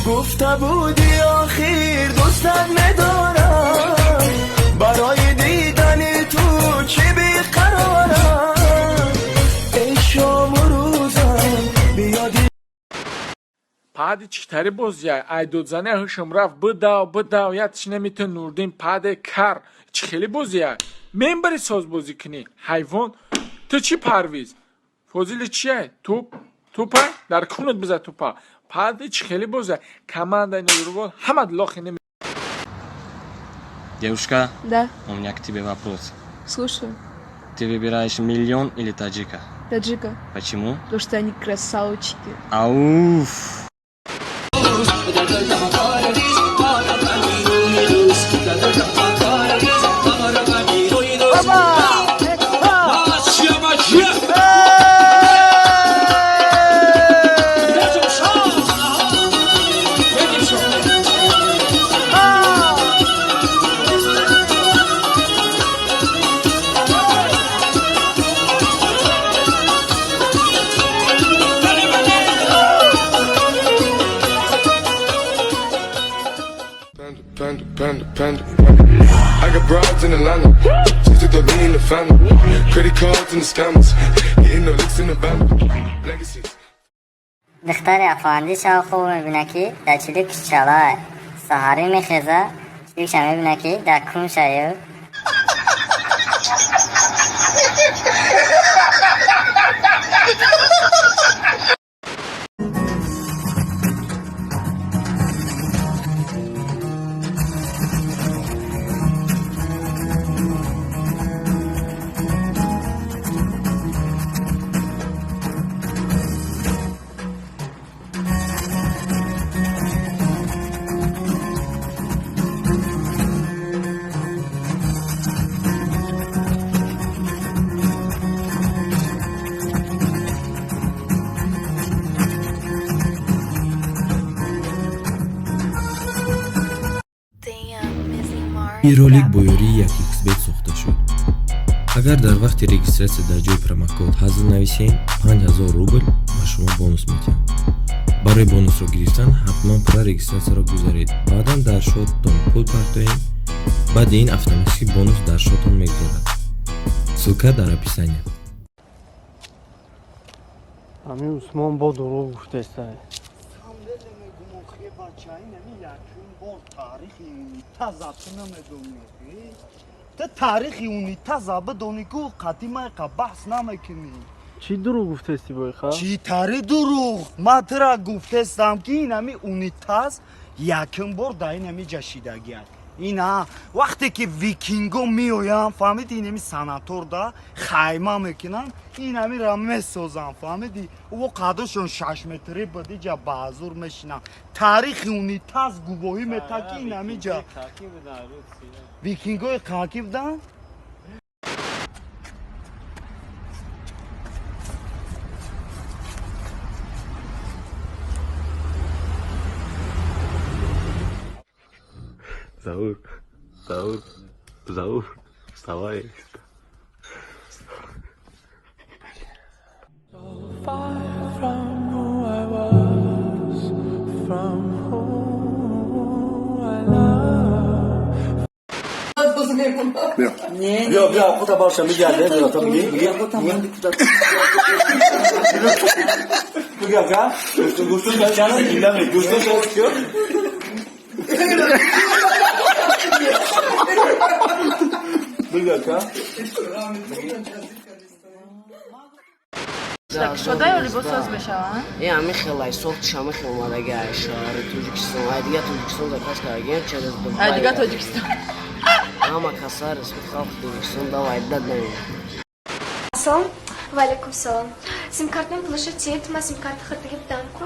Гуфта будӣ, охир дӯстат медорам, барои дидани ту чӣ беқарорам, эй шому рӯзам биёди. Пади читари бозия айдодзане ҳушм рафт, бидав, бидав, як чи наметон. Нурдин паде кар чӣ хеле бозия мембари, соз бозӣ кунӣ, ҳайвон. Ту чӣ, Парвиз Фозили чия? Туп тупа дар кунут биза, тупа. Пади чӣ хеле бозия, командаи Нурбод ҳама лохи неми. Девушка, Да, у меня к тебе вопрос. Слушаю. Ты выбираешь миллион или таджика? Таджика. Почему? Потому что они красавчики. Ауф! Panda, panda, panda, panda. I got broads in Atlanta. Just took the lean in the family. Credit cards and the scammers. Hitting off licks in the bando. Legacies. Духтари афандӣ шав хуб мебина, ки дар чилик чалай. Саҳарӣ мехеза, чиликша мебина, ки дар куншаю. Ин ролик бо ёрии 1xBet сохта шуд. Агар дар вақти регистрация дар ҷои промокод ҳазл нависем, 5000 рубл ба шумо бонус медиҳанд. Барои бонусро гирифтан ҳатман пурра регистрацияро гузаред, баъдан дар шоттон пул партоед. Баъди ин автоматически бонус дар шоттон мегузарад. Ссылка дар описания. Ҳамин Усмон бо дурӯғ гуфтестай. Мегумохе, бача, инами якум бор таърихи унитаза ту намедонӣ. Ту таърихи унитаза бидонӣ ку, қадимайқа баҳс намекунӣ. Чӣ дурӯғ гуфтести, бойха? Чӣ тари дурӯғ? Ман тура гуфтестам, ки инами унитаз якум бор дар инами ҷашидагиак. Ина вақте ки викинго меоянд, фаҳмиди, инами санаторда хайма мекунанд, инамира месозанд, фаҳмиди, ӯ қадашон 6 метрӣ буд, иҷа баҳзур мешинанд. Таърихи унитаз гувоҳӣ метад, ки инамиҷа викингои какӣ буданд. Заур, Заур, Заур, вставай. Far from who I was, from who I love. بیا بیا، خودم باشم میگرده، بیا تا میگی میگی بیا بیا، گوشتون گوشتون canım dinleme, گوشتون çalışıyor. Bir dakika. Шода ё либосоз мешаванд? Е, ами хелай сохтиш, ами хел омадаги ай шаҳри Тоҷикистон, ай дига Тоҷикистон заказ кардагиам через Дубай. Ай дига Тоҷикистон. Ҳама каса халқи Тоҷикистон давай дад намед. Салом. Ва алайкум салом. Симкартам пулаша тет, ма симкарта хатаги будам ку.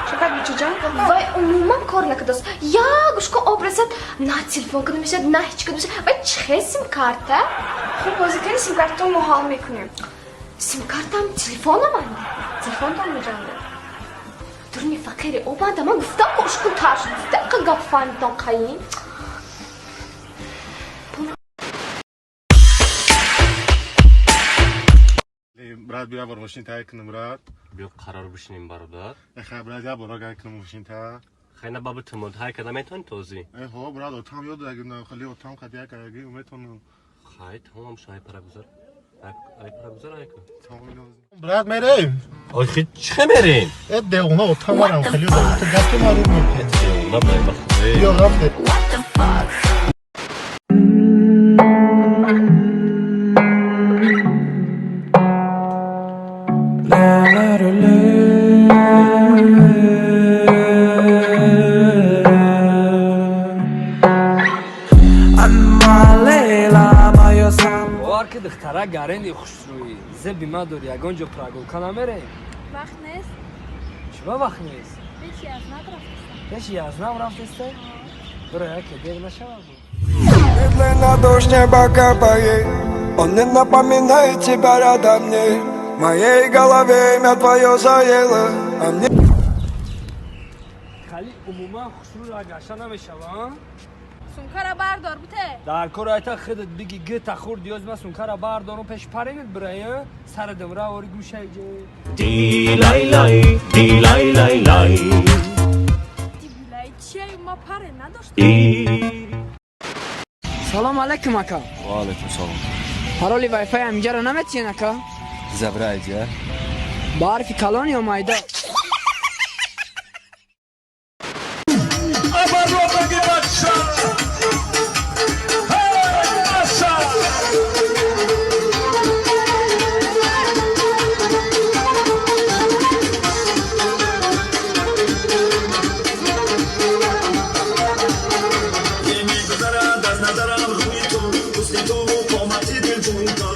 Шавкат бучуҷон. Вай умуман кор накардааст. Як гӯшко об расад, на телефон када мешавад, на ҳеҷ када мешавад. Вай чихе симкарта? Хуб, бозӣ кани, симкартаро мо ҳал мекунем. Симкартам телефонам анде. Телефонтон муҷанда. Дурни фақири обанда, ман гуфтам ку, ушкун тар шуд. Дақа гап фаҳмидон қайин. Брат, бия бор мошин тай кунам, брат. Биё, қарор бишинем, бародар. Хай, брат, я бор гай кунам мошин та. Хайна бабу тумуд ҳай када метавони тозӣ? Э, ҳо, брат, отам ёд даги, хали отам қад як аги метавонам. Хай, тамом шу, ай пара гузар. Ай пара гузар, ай ку. Брат, мерем. Ой, хи чӣ мерем? Э, девона, отам марам хали ёд ту гапи маро мекунӣ. Девона, бай ба худо. Биё, рафте. Бовар ки, духтара гаренди хушрӯӣ, зеби ма дори, ягон ҷо прогулка намерем? Вақт нест. Чиба вақт нест? Пеши Язнаб рафтестам. Пеши Язнаб рафтеста? Биро, яке дер нашавад. Медленно дождь небо капает. Он не напоминает тебя рядом мне. В моей голове имя твое заело. А мне Хали умуман хушрӯ гаша намешава. Сумкара бардор, буте. Дар кор айта худат биги, гита хурд ёз, ма сумкара бардорум, пеш паренит бирая, сара димра ори гӯшаи ҷо. Дилай-лай, дилай-лай-лай. Дибулай чия, ма паре надоштам. Салом алейкум, ака. Ва алейкум салом. Пароли вайфай ҳаминҷаро наметиҳен, ака? Забрать, а? Ба ҳарфи калон ё майда? Мегузарад аз назарам рӯи ту, ҳусни ту, қомати дилҷӯи ту.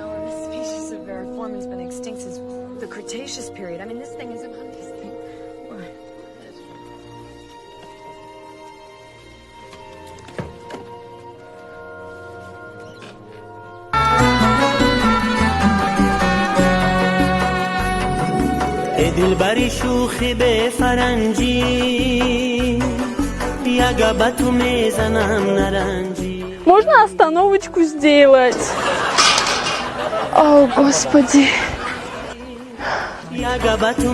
Alan, this species of Variform has been extinct since the Cretaceous period. I mean, this thing is about this thing. What? Дилбари шӯхи бефаранҷӣ, яга ба ту мезанам, наранҷӣ. Можно остановочку сделать? О, Господи. Яга ба ту.